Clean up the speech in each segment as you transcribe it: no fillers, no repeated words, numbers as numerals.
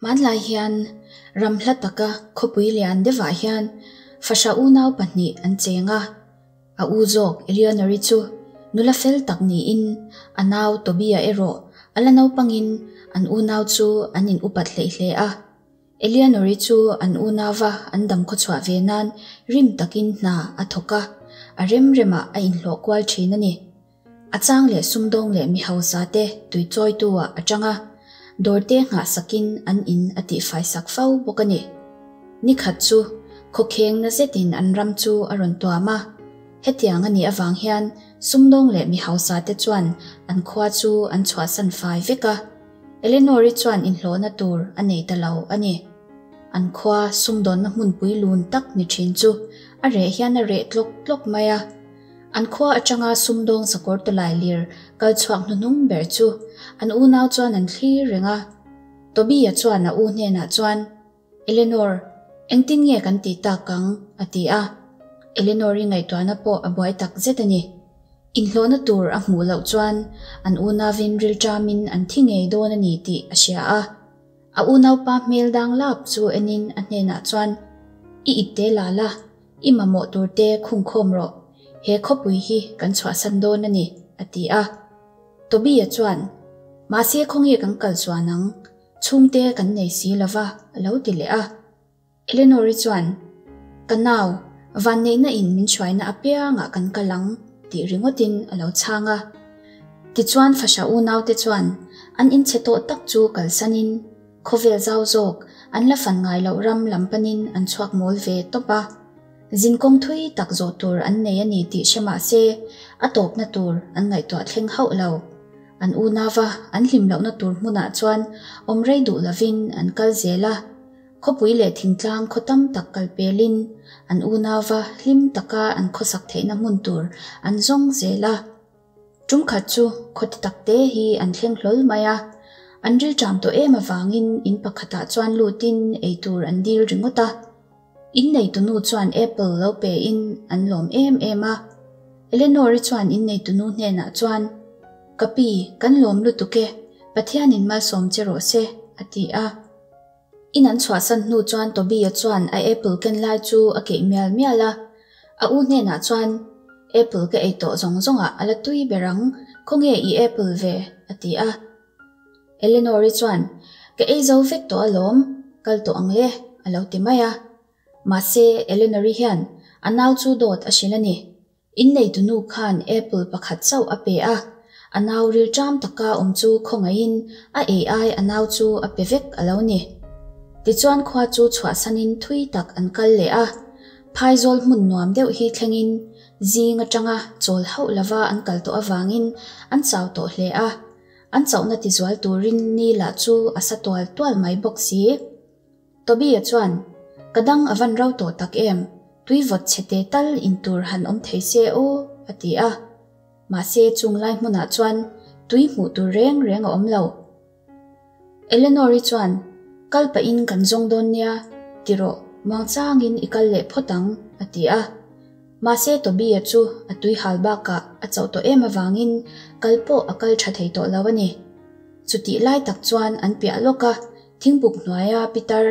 Hmanlai hian ram hla taka khawpui lian deuhah hian fahrah unau pahnih an cheng a. A u zawk Eleanor-i chu nula fel tak niin a nau Toby-a erawh a la naupangin an unau chu an in upat hleih hle a. Eleanor-i chu an unauva an dam khawchhuah ve nan rim takin hna a thawk a, a rem remah a inhlawh kual thin a ni. A chang leh sumdawng leh mi hausa te tui chawitu ah a tang a, dawr te nghah sakin an in a tihfai sak fo bawk a ni. Ni khat chu khawkheng na zetin an ram chu a rawn tuam a, hetiang a nih avang hian sumdawng leh mi hausa te chuan an khua chu an chhuahsan fai vek a, Eleanor-i chuan inhlawhna tur a nei ta lo a ni. An khua sumdawnna hmunpui lun tak ni thin chu a reh hian a reh tlawk tlawk mai a. An khua atanga sumdawng sakawr tawlai lir kal chhuak hnuhnung ber chu an unau chuan an thlir reng a. Toby-a chuan a u hnenah chuan, Eleanor, engtin nge kan tih tak ang? a ti a. Eleanor-i ngaihtuahna pawh a buai tak zet a ni. Inhlawhna tur a hmuh loh chuan an unauin rilṭamin an thi ngei dawn a ni tih a hria a. A unaupa hmel dang lap chu enin a hnenah chuan, I ipte la la, I mamawh tur te khungkhawm rawh, he khawpui hi kan chhuahsan dawn a ni, a ti a. Toby-a chuan, Mahse khawnge kan kal chuan ang, chhungte kan nei si lo va, a lo ti leh a. Eleanor-i chuan, Ka nau, vanneihna in min hruaina apiangah kan kal ang, tih ringawtin a lo chhang a. Tichuan Fasha unaute chuan an inchhe tawh tak chu kalsanin, Khawvel zau zawk, an la fan ngai loh ram lam panin an chhuak mawl ve tawp a. Zinkawng thui tak zawh tur an nei a ni tih hre mah se, a tawpna tur an ngaihtuah thleng hauh lo. An unauva an hlim lohna tur hmunah chuan awm rei duh lovin an kal zel a. Khawpui leh thingtlang khaw tam tak kal pelin an unauva hlim taka an khawsak theihna hmun tur an zawng zel a. Tum khat chu khawti takte hi an thleng hlawl mai a, an rilṭam tawh em avangin in pakhatah chuan lutin eitur an dil ringawt a. Inneitunu chuan apple lo pein an lawm em em a. Eleanor-i chuan inneitunu hnenah chuan, Ka pi, kan lawm lutuk e, Pathianin malsawm che rawh se, a ti a. In an chhuahsan hnu chuan Toby-a chuan a apple ken lai chu a keih mial mial a. A u hnenah chuan, Apple ka ei tawh zawng zawngah a la tui ber ang, khawnge i apple ve? a ti a. Eleanor-i chuan, Ka ei zo vek tawh alawm, kal tawh ang le, a lo ti mai a. Mahse, Eleanor-i hian a nau chu dawt a hrilh a ni. Inneitunu khan apple pakhat chauh a pe a, a nau rilṭam taka awm chu khawngaihin a ei ai a nau chu a pe vek a lo ni. Tichuan khua chu chhuahsanin thui tak an kal leh a, phaizawl hmun nuam deuh hi thlengin zing atanga chawl hauh lova an kal tawh avangin an chau tawh hle a, an chauhna tizual turin ni lah chu a sa tual tual mai bawk si. Toby-a chuan, Ka dang a van ro tawh tak em? Tui vawt chhe te tal in tur han awm thei se aw, a ti a. Mahse chung lai hmunah chuan tui hmuh tur reng reng a awm lo. Eleanor-i chuan, Kal pahin kan zawng dawn nia, ti rawh, muangchangin i kal leh phawt ang, a ti a. Mahse Toby-a chu a tui hal bakah a chauh tawh em avangin kal pawh a kal tha thei tawh lo a ni. Chutih lai tak chuan an piah lawk a, Thingbuk hnuaia pitar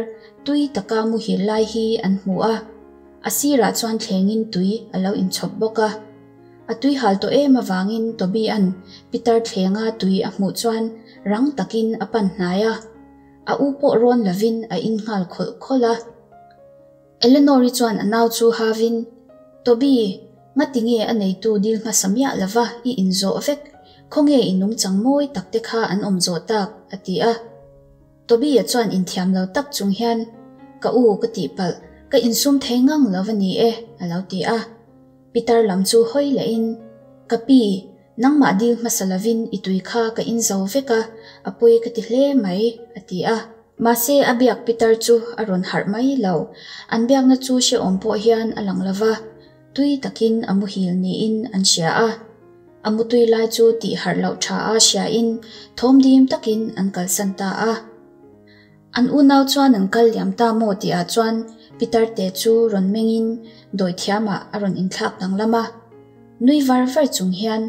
tui taka muhil lai hi an hmu a, a sirah chuan thlengin tui a lo inchhawp bawk a. A tui hal tawh em avangin Toby-a'n pitar thlenga tui a hmuh chuan rang takin a pan hnai a, a u pawh rawn lovin a in nghal khawlh khawlh a. Eleanor-i chuan a nau chu havin, Toby, ngati nge a neitu dil hmasa miah lova i inzawh vek? Khawnge i nungchang mawi tak te kha an awm zawh tak? a ti a. Toby-a chuan inthiam lo tak chung hian, Ka u ka tihpalh, ka insum thei ngang lo va ni e, a lo ti a. Pitar lam chu hawi lehin, Ka pi, nangmah dil hmasa lovin i tui kha ka inzo vek a, a pawi ka ti hle mai, a ti a. Mahse a biak pitar chu a rawn harh mai lo. An biakna chu hrehawm pawh hian a lang lo va, tui takin a muhil niin an hria a. A mutui lai chu tih harh loh tha a hriain thawm dim takin an kalsan ta a. An unau chuan an kal liam ta maw tihah chuan pitar te chu rawn mengin dawi thiamah a rawn inthlak danglam a. Nui var var chung hian,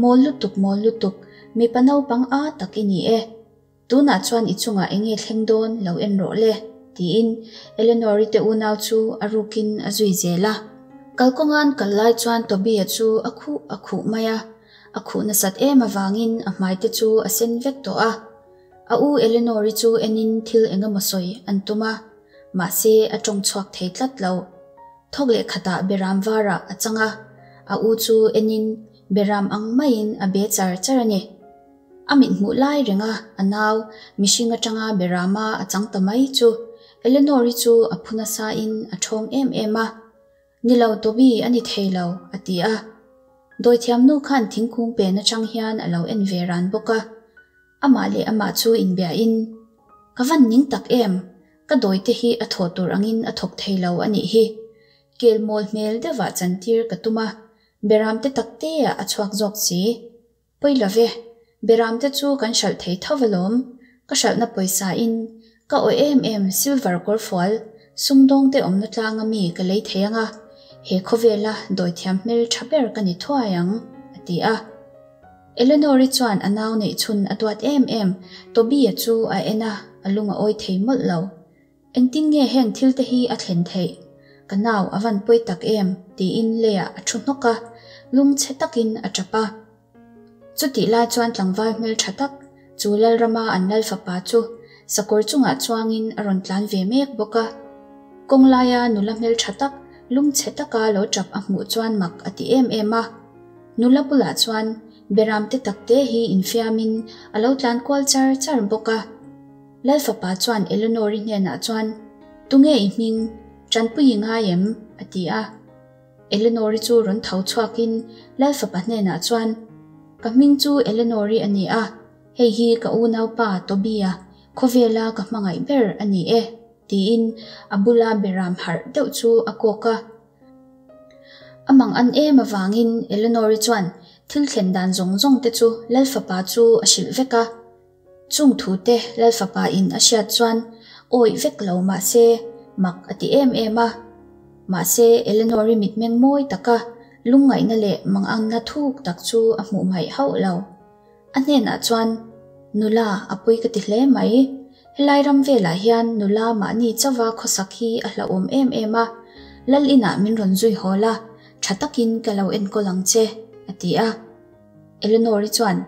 Mawl lutuk, mawl lutuk, mipa naupang a tak i ni e. Tunah chuan i chungah eng nge thleng dawn lo en rawh le, tiin Eleanor-i te unau chu a rukin a zui zel a. Kalkawnga'n kal lai chuan Toby-a chu a khuh a khuh mai a, a khuh nasat em avangin a hmai te chu a sen vek tawh a. A u Eleanor-i chu enin thil eng emaw sawi an tum a, mahse a tawng chhuak thei tlat lo. Thawk leh khatah beram varah a chang a, a u chu enin beram ang maiin a be char char a ni. A mit hmuh lai renga a nau mihring atanga berama a chang ta mai chu Eleanor-i chu a phu nasain a ṭhawng em em a. Ni lo Toby a ni thei lo, a ti a. Dawithiamnu khan thingkung pen atang hian a lo en ve ran bawk a. Amah leh amah chu inbiain, Ka van ning tak em? Ka dawite hi a thawh tur angin a thawk thei lo a nih hi. Kel mawl hmel deuhah chantir ka tum a, beramte takteah a chhuak zawk si. Pawi lo ve, beramte chu kan hralh thei tho alawm. Ka hralhna pawisa in ka awih em em silver kawrfual sumdawngte awmna tlanga mi ka lei thei anga, he khawvela dawithiam hmel tha ber ka ni thuai ang, a ti a. Eleanor-i chuan a nau neih chhun a duat em em Toby-a chu a en a, a lung a awi thei mawlh lo. Engtin nge heng thil te hi a thlen theih? Ka nau a van pawi tak em? tiin leiah a thu hnawk a, lungchhe takin a tap a. Chutih lai chuan tlangval hmel tha tak, chu Lalrama an lal fapa chu sakawr chungah chuangin a rawn tlan ve mek bawk a. Kawng laia nula hmel tha tak, lungchhe taka lo tap a hmuh chuan mak a ti em em a. Nula bulah chuan beram te takte hi infiamin a lo tlan kual char char bawk a. Lal fapa chuan Eleanor-i hnenah chuan, Tunge i hming? Tanpui i ngai em? a ti a. Eleanor-i chu rawn tho chhuakin Lal fapa hnenah chuan, Ka hming chu Eleanor-i a ni a, hei hi ka unaupa Toby-a khawvela ka hmangaih ber a ni e, tiin a bula beram harh deuh chu a kawk a. A mang an em avangin Eleanor-i chuan thil thlen dan zawng zawng te chu Lal fapa chu a hrilh vek a. Chung thute Lal fapa in a hriat chuan awih vek lo mahse mak a ti em em a. Mahse Eleanor-i mitmeng mawi taka lungngaihna leh manganna thuk tak chu a hmuh hmaih hauh lo. A hnenah chuan, Nula, a pui ka ti hle mai. Helai ram velah hian nula mahni chauva khawsak hi a hlauhawm em em a. Lal inah min rawn zui haw la, tha takin ka lo enkawl ang che, a ti a. Eleanor-i chuan,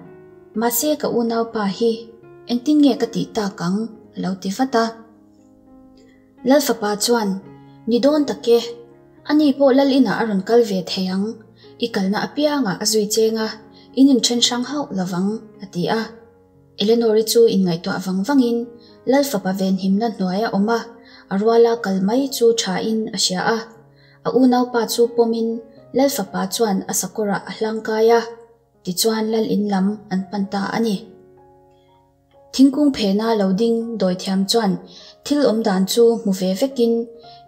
Mahse ka unaupa hi engtin nge ka tih tak ang? a lo ti vat a. Lal fapa chuan, Ni dawn tak e, ani pawh lal inah a rawn kal ve thei ang, i kalna apiangah a zui cheng a, in inthen hrang hauh lo vang, a ti a. Eleanor-i chu inngaihtuah vang vangin Lal fapa venhimna hnuaia awm a, a ruala kal mai chu thain a hria a. A unaupa chu pawmin Lal fapa chuan a sakawrah a hlangkai a, tichuan Lal in lam an pan ta a ni. Thingkung phena lo ding dawithiam chuan thil awm dan chu hmu ve vekin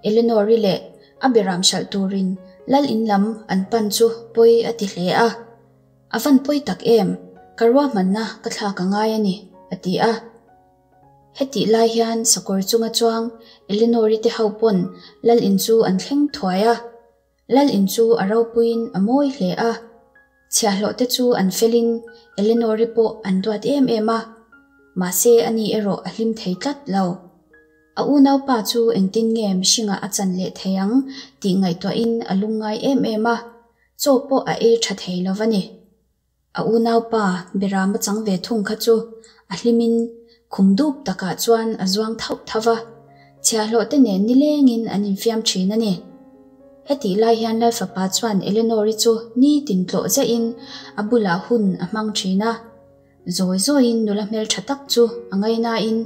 Eleanor-i leh a beram hralh turin Lal in lam an pan chu pawi a ti hle a. A van pawi tak em, ka ruahmanna ka thlak a ngai a ni, a ti a. Hetih lai hian sakawr chunga chuang Eleanor-i te ho pawn Lal in chu an thleng thuai a. Lal in chu a ropuiin a mawi hle a. Chhiahhlawh te chu an felin Eleanor-i pawh an duat em em a. Mahse ani erawh a hlim thei tlat lo. A unaupa chu engtin nge mihringah a chan leh thei ang tih ngaihtuahin a lungngai em em a. Chaw pawh a ei tha thei lo va ni. A unaupa Berama chang ve thung kha chu a hlimin khum dup takah chuan a zuang thauh thauh va, chhiahhlawh te nen nilengin an infiam thin a ni. Hetih lai hian Lalfapa chuan Eleanor-i chu nitin tlawh zehin a bulah hun a hmang thin a. Zawi zawiin nula hmeltha tak chu a ngainain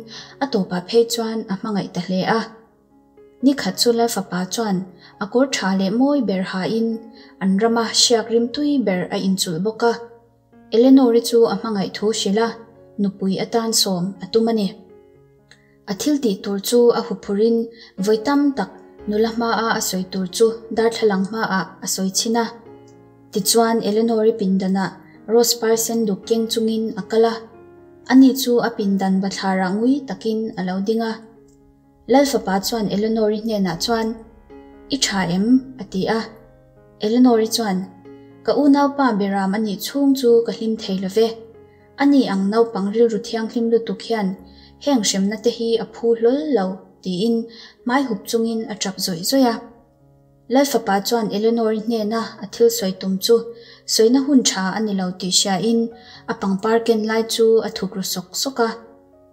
a tawpah phei chuan a hmangaih ta hle a. Ni khat chu Lal fapa chuan a kawr tha leh mawi ber hain an rama hriak rimtui ber a inchulh bawk a. Eleanor-i chu a hmangaih thu hrilh a, nupui atan sawm a tum a ni. A thil tih tur chu a huphurin vawi tam tak nula hmaa a sawi tur chu darthlalang hmaah a sawi chhin a. Tichuan Eleanor-i pindanah rose par senduk keng chungin a kal a. Ani chu a pindan bathlarah ngui takin a lo ding a. Lal fapa chuan Eleanor-i hnenah chuan, I tha em? a ti a. Eleanor-i chuan, Ka unaupa Beram a nih chhung chu ka hlim thei lo ve. Ani ang naupang rilru thianghlim lutuk hian heng hremna te hi a phu hlawl lo, tiin hmai hup chungin a tap zawih zawih a. Lalfapa chuan Eleanor-i hnena a thil sawi tum chu sawina hun tha a ni lo tih hriain a pangpar ken lai chu a thuk ru sawk sawk a.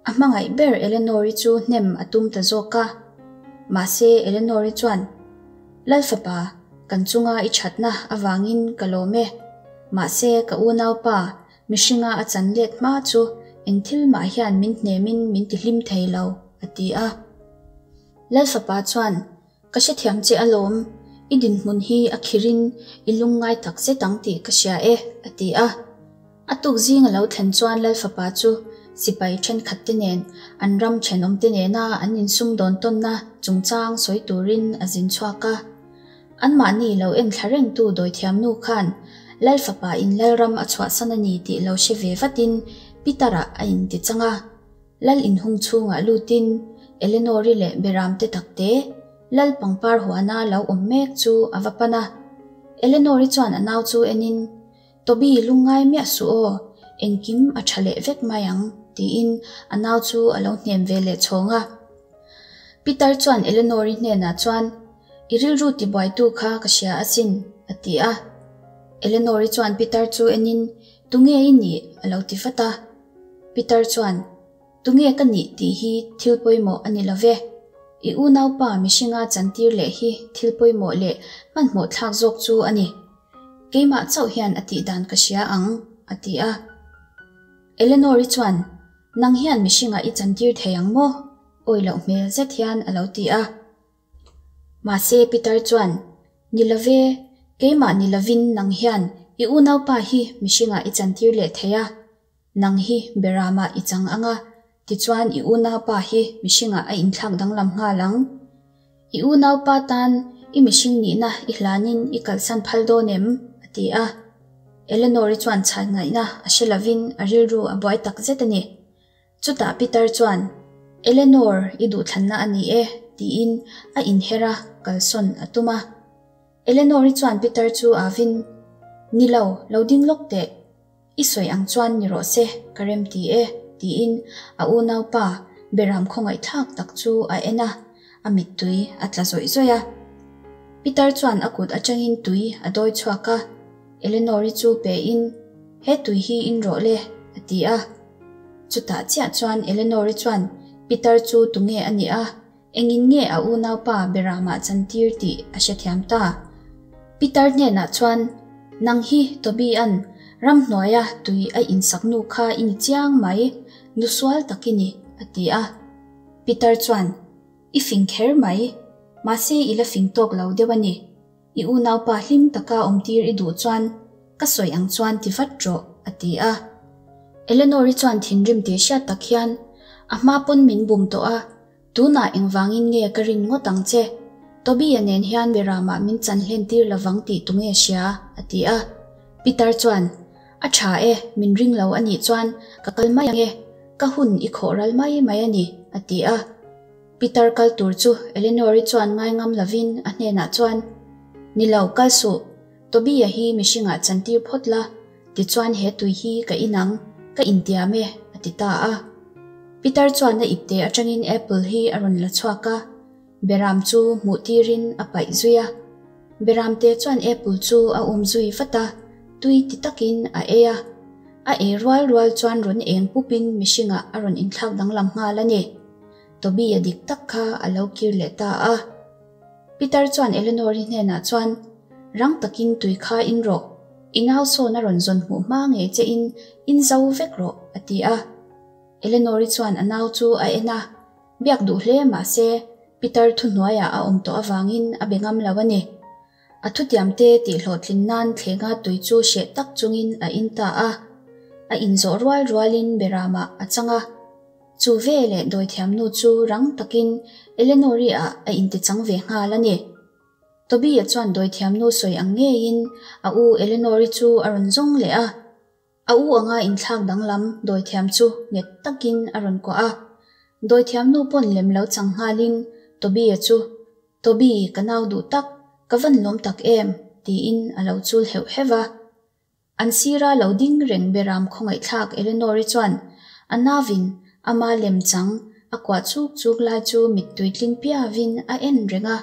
A hmangaih ber Eleanor-i chu hnem a tum ta zawk a. Mahse Eleanor-i chuan, Lalfapa, kan chunga i thatna avangin ka lawm e. Mahse ka unaupa mihringa a chan let hma chu eng thil mah hian min hnemin min tihlim thei lo, a ti a. Lalfapa chuan, Ka hrethiam che alawm, i dinhmun hi a khirin i lungngai tak zet ang tih ka hria e, a ti a. A tuk zing a lo thlen chuan Lalfapa chu sipai thenkhat te nen an ram thenawm te nena an insumdawn tawnna chungchang sawi turin a zin chhuak a. Anmahni lo enthla rengtu dawithiamnu khan Lalfapa in Lalram a chhuahsan a ni tih lo hre ve vatin Peter-ah a intichang a. Lal inhung chhungah lutin Eleanor-i leh Beram te takte Lal pangpar huana lo awm mek chu a va pan a. Eleanor-i chuan a nau chu enin, Toby lungngai miah suh aw, engkim a tha leh vek mai ang, tiin a nau chu a lo hnem ve leh chhawng a. Peter chuan Eleanor-i hnenah chuan, I rilru tibuaitu kha ka hria asin, a ti a. Eleanor-i chuan Peter chu enin, Tunge i nih? a lo ti vat a. Peter chuan, Tunge ka nih tih hi thil pawimawh a ni lo ve. I unaupa mihringa chantir leh hi thil pawimawh leh hmanhmawh thlak zawk chu a ni. Keimah chauh hian a tih dan ka hria ang, a ti a. Eleanor-i chuan, Nang hian mihringa i chantir thei ang maw? Awi loh hmel zet hian a lo ti a. Mahse Peter chuan, Ni lo ve, keimah ni lovin nang hian i unaupa hi mihringah i chantir leh thei a. Nang hi Beramah i chang ang a, tichuan i unaupa hi mihringah a inthlak danglam nghal ang. I unaupa tan i mihring nihna i hlanin i kalsan phal dawn em? a ti a. Eleanor-i chuan chhan ngaihna a hre lovin a rilru a buai tak zet a ni. Chutah Peter chuan, Eleanor, i duhthlanna a ni e, tiin a inher a, kalsawn a tum a. Eleanor-i chuan Peter chu avin, Ni lo, lo ding lawk teh. I sawi ang chuan ni rawh se, ka rem ti e, tiin a unaupa Beram khawngaihthlak tak chu a en a, a mittui a tla zawih zawih a. Peter chuan a kut atangin tui a dawi chhuak a, Eleanor-i chu pein, He tui hi in rawh le, a ti a. Chutah chiah chuan Eleanor-i chuan Peter chu tunge a nih a, Engin nge a unaupa Beramah chantir tih a hrethiam ta. Peter hnenah chuan, Nang hi Toby-a'n ramhnuaia tui a insak nu kha i ni chiang mai, nu sual tak i ni, a ti a. Peter chuan, I fing kher mai, mahse i la fing tawk lo deuh a ni. I unaupa hlim taka awmtir i duh chuan ka sawi ang chuan ti vat rawh, a ti a. Eleanor-i chuan thinrim tih hriat tak hian, A hma pawn min bum tawh a, tunah engvangin nge ka rin ngawt ang che? Toby-a nen hian Beramah min chan hlen tir lovang tih tunge hria? a ti a. Peter chuan, A tha e, min ring lo a nih chuan ka kal mai ang e, ka hun i khawh ral mai mai a ni, a ti a. Pitar kal tur chu Eleanor-i chuan ngai ngam lovin a hnenah chuan, Ni lo, kal suh. Toby-a hi mihringah chantir phawt la, tichuan he tui hi ka in ang, ka intiam e, a ti ta a. Pitar chuan a ipte atangin apple hi a rawn la chhuak a, Beram chu hmuh tirin a paih zui a. Beramte chuan apple chu a um zui vat a, tui ti takin a ei a. A ei rual rual chuan rawn eng pupin mihringah a rawn inthlak danglam nghal a ni. Toby-a dik tak kha a lo kir leh ta a. Peter chuan Eleanor-i hnenah chuan, Rang takin tui kha in rawh, i nau sawn a rawn zawn hmuh hma ngei che in in zo vek rawh, a ti a. Eleanor-i chuan a nau chu a en a, biak duh hle mah se Peter thuhnuaiah a awm tawh avangin a be ngam lo a ni. A thutiamte tihhlawhtlin nan thlenga tui chu hreh tak chungin a in ta a. A inzawh rual rualin Beramah a chang a. Chu veleh dawithiamnu chu rang takin Eleanor-i ah a intichang ve nghal a ni. Toby-a chuan dawithiamnu sawi ang ngeiin a u Eleanor-i chu a rawn zawng leh a. A u anga inthlak danglam dawithiam chu nghet takin a rawn kuah a. Dawithiamnu pawn lem lo chang nghalin Toby-a chu, Toby, ka nau duh tak, ka van lawm tak em? tiin a lo chul heuh heuh a. An sira lo ding reng beram khawngaihthlak Eleanor-i chuan a nauvin ama lemchang a kuah chuk chuk lai chu mittui tling piavin a en reng a,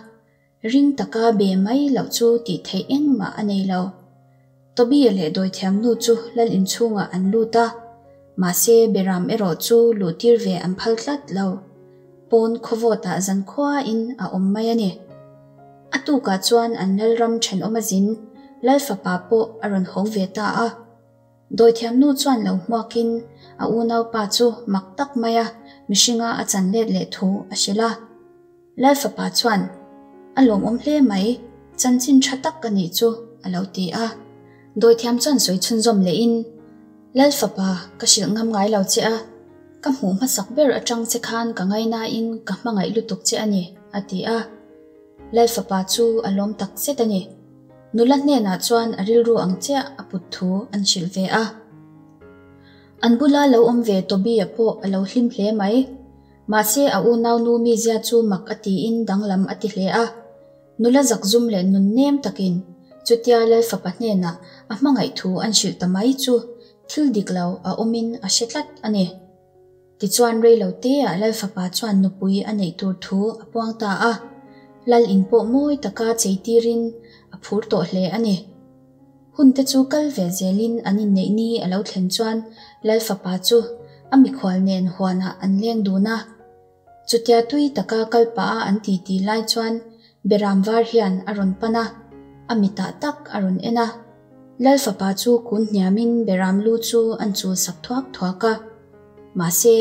ring taka be mai loh chu tih theih engmah a nei lo. Toby-a leh dawithiamnu chu lal inchhungah an lut a, mahse beram erawh chu luhtir ve an phal tlat lo. Pawn khawvawtah zankhuain a awm mai a ni. A tukah chuan an lalram thenawm a zin, lal fapa pawh a rawn haw ve ta a. Dawithiamnu chuan lo hmuakin a unaupa chu mak tak maia mihringa a chan let leh thu a hrilh a. Lal fapa chuan, A lawmawm hle mai, chanchin tha tak ka nih chu, a lo ti a. Dawithiam chuan sawi chhunzawm lehin, Lal fapa, ka hrilh ngam ngai lo che a, ka hmuh hmasak ber atang che khan ka ngainain ka hmangaih lutuk che a ni, a ti a. Lal fapa chu a lawm tak zet a ni. Nula hnenah chuan a rilru ang chiah a put thu an hrilh ve a. An bula lo awm ve Toby-a pawh a lo hlim hle mai. Mahse a unaunu mizia chu mak a tiin danglam a ti hle a. Nula zakzum leh nun nem takin chutia Lal fapa hnenah a hmangaih thu an hrilh ta mai chu thil dik lo a awmin a hre tlat a ni. Tichuan rei lo teah Lal fapa chuan nupui a neih tur thu a puang ta a, Lal in pawh mawi taka chei tirin a phur tawh hle a ni. Hun te chu kal ve zelin an inneih ni a lo thlen chuan Lal fapa chu a mikhual nen huanah an leng dun a. Chutia tui taka kal pah a an titi lai chuan Beram var hian a rawn pan a, a mitah tak a rawn en a. Lal fapa chu kun hniamin Beram lu chu an chul sak thuak thuak a. Mahse,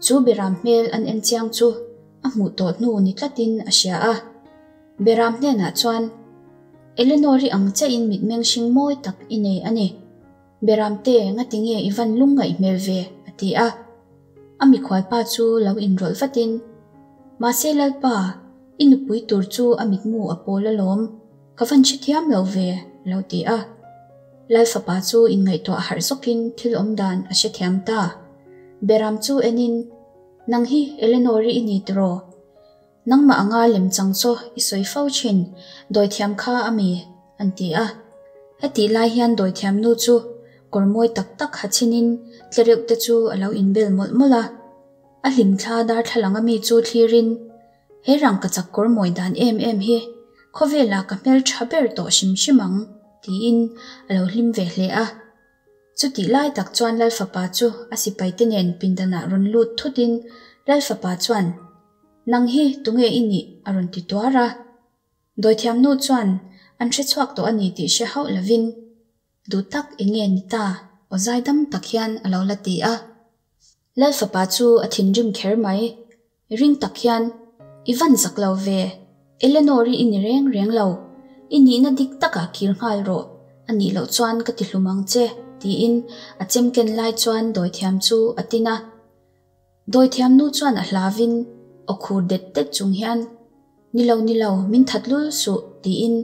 chu Beram hmel an en chiang chu a hmuh tawh hnu ni tlatin a hria a. Beram hnenah chuan, Eleanor-i ang chiahin mitmeng hring mawi tak i nei a ni. Beramte, ngatinge i van lung ngaih hmel ve? a ti a. A mikhualpa chu lo inrawlh vatin, Mahse Lalpa, i nupui tur chu a mitmu a pawl alawm, ka van hrethiam lo ve, a lo ti a. Lal fapa chu inngaihtuah harh zawkin thil awmdan a hrethiam ta. Beram chu enin, Nang hi Eleanor-i i ni tiraw? Nangmah anga lemchang chaw i sawi fo thin, dawithiam kha a mi? an ti a. Hetih lai hian dawithiam nu chu kawr mawi tak tak ha chhinin tlereuh te chu a lo inbel mawlh mawlh a. A hlimthla darthlalang a mi chu thlirin, He rangkachak kawr mawi dan em em hi khawvelah ka hmeltha ber tawh hrim hrim ang, tiin a lo hlim ve hle a. Chutih lai tak chuan Lal fapa chu a sipaite nen pindanah rawn lut thutin Lal fapa chuan, Nang hi tunge i nih? a rawn ti tuar a. Dawithiamnu chuan an hre chhuak tawh a ni tih hre hauh lovin, Duh tak eng nge ni ta? aw zaidam tak hian a lo la ti a. Lal fapa chu a thinrim kher mai. Ring tak hian, I van zak lo ve, Eleanor-i i ni reng reng lo, i nihna dik takah kir nghal rawh, a nih loh chuan ka ti hlum ang che, tiin a chem ken lai chuan dawithiam chu a tin a. Dawithiam nu chuan a hlavin aw khur det det chung hian, Ni lo, ni lo, min that lul suh, tiin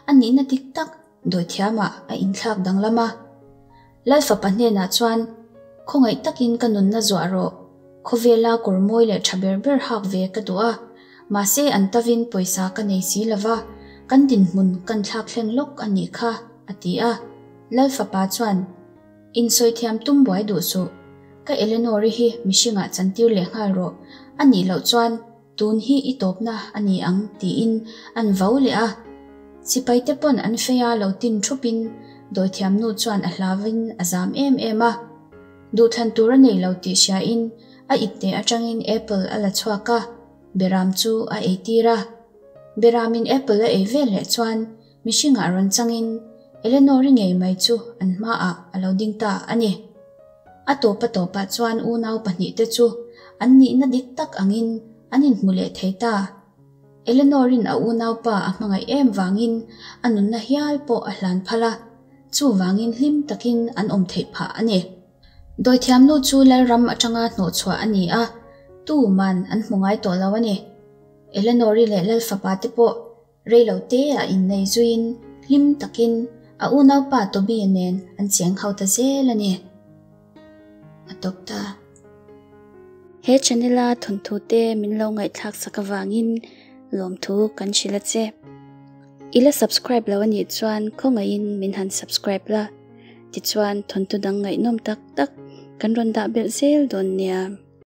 a nihna dik tak dawithiamah a inthlak danglam a. Lal fapa hnenah chuan, Khawngaih takin ka nunna zuah rawh, khawvela kawr mawi leh tha ber ber hak ve ka duh a, mahse an tavin pawisa ka nei si lova, kan dinhmun kan thlak thleng lawk a nih kha, a ti a. Lal fapa chuan, Insawithiam tum buai duh suh, ka Eleanor-i hi mihringah chantir leh nghal rawh, a nih loh chuan tun hi i tawpna a ni ang tiin an vo leh a. Sipaite pawn an feia lo tin thupin dawithiamnu chuan a hlauvin a zam em em a. Duhthlan tur a nei lo tih hriain a ipte atangin apple a la chhuak a, beram chu a eitir a. Beramin apple a ei vel leh chuan Mihringah rawn changin Eleanor-i ngei mai chu an hmaah a lo ding ta a ni. A tawp a tawpah chuan unau pahnihte chu an nihna dik tak angin an inhmu leh thei ta. Eleanor-in a unaupa a hmangaih em vangin a nunna hial pawh a hlan phal a, chuvangin hlim takin an awm theih phah a ni. Dawithiamnu chu Lalram atanga hnawhchhuah a ni a, tuman an hmu ngai tawh lo a ni. Eleanor-i leh Lalfapa te pawh Reilo te a innei zuiin hlim takin a unaupa Toby-a nen an cheng ho ta zel a ni. A tawp ta. He channel a thawnthu te min lo ngaihthlak sak avangin lawmthu kan hrilh a che. I la subscribe lo anih chuan khawngaihin min han subscribe la. Tichuan, thawnthu dang ngaihnawm tak tak kan rawn dah belh zel dawn nia.